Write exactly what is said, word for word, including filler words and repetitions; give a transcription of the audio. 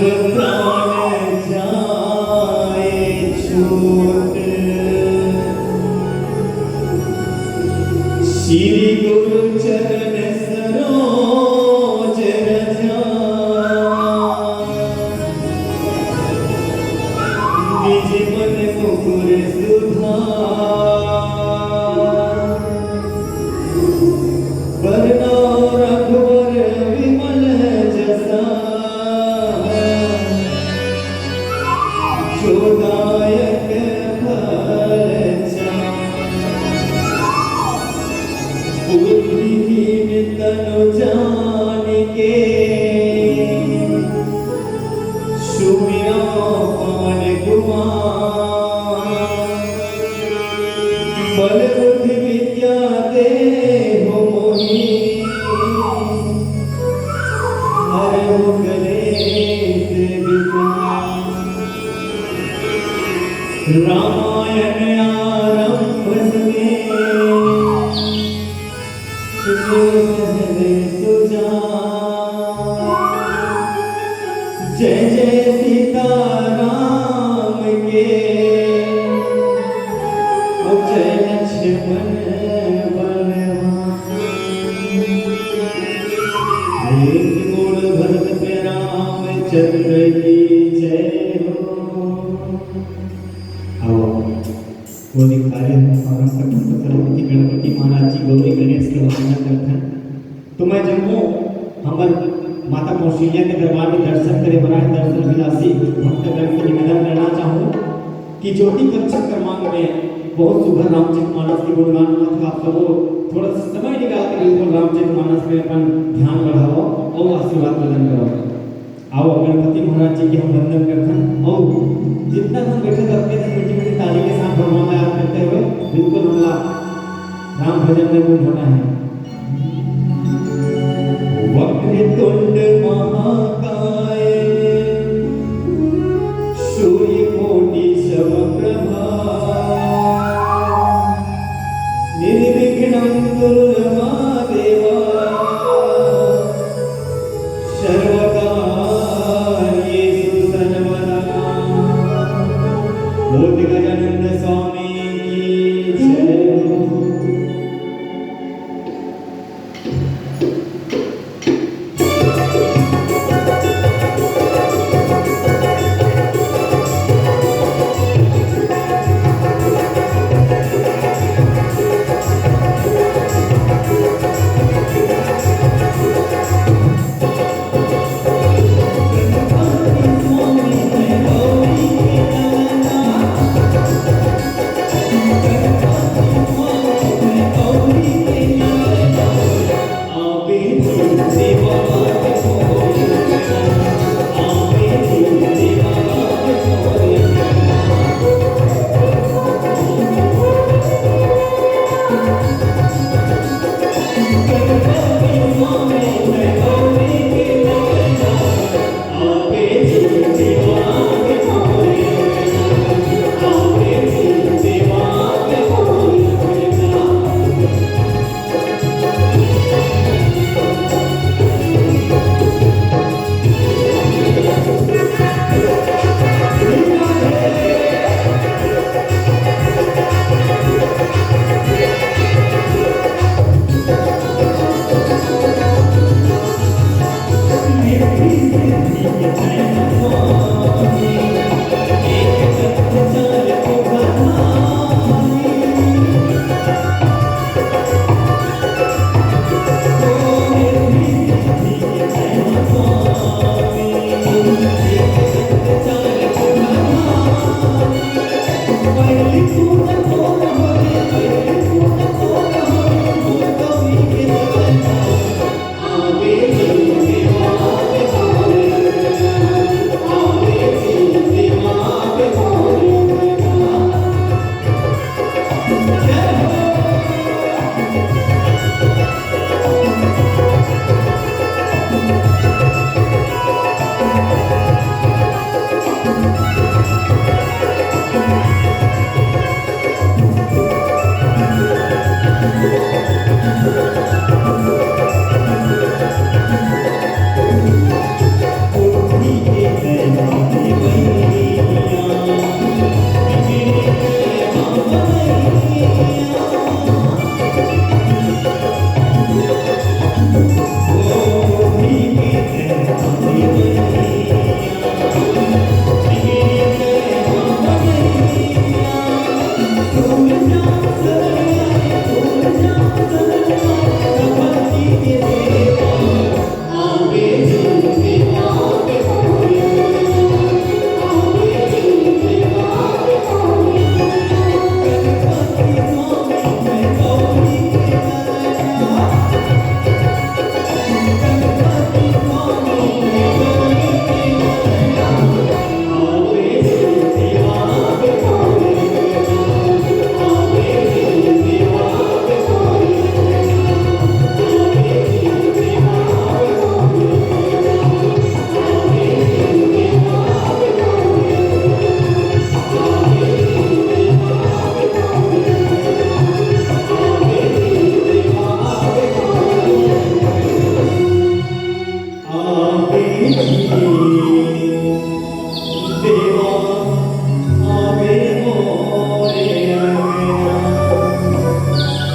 प्राण जाए छूट। श्री गुरु चरण सरोज रज निज मन मुकुर सुधार। बरनउँ रघुबर विमल जसा। जो दायक फल चारि। बुद्धिहीन तनु जानिके। सुमिरउँ पवन कुमार। बल बुद्धि विद्या देहु मोहि। हरहु कलेस विकार। रामायण आरंभ सुनि। सुनो सहले सुजान। जय जय सीताराम के। और जय लक्ष्मण बलवान। प्रेम से बोल भरत पे रामचंद्र की जय हो। आओ। वो अधिकारी हम पारंपरिक गणपति महाराज जी, गौरी गणेश के वंदना करथन। तो मैं जम्मो हमर माता कौशल्या के दरबार में दर्शन करे बर आए दर्शन अभिलाषी भक्तगण से निवेदन करना चाहूँ कि ज्योति पंचम क्रमांक में बहुत सुघर रामचरित मानस के गुणगान होत हे। आप सबो थोड़ा समय निकाल के बिल्कुल रामचरित मानस में अपन ध्यान बढ़ाओ और आशीर्वाद प्रदान करो। आओ, गणपति महाराज जी के हम वंदन करथन। और जितना हम बैठे रहते हैं, मीठी मीठी ताली के साथ भगवान का याद करते हुए बिल्कुल हमला राम भजन में गुम होना है।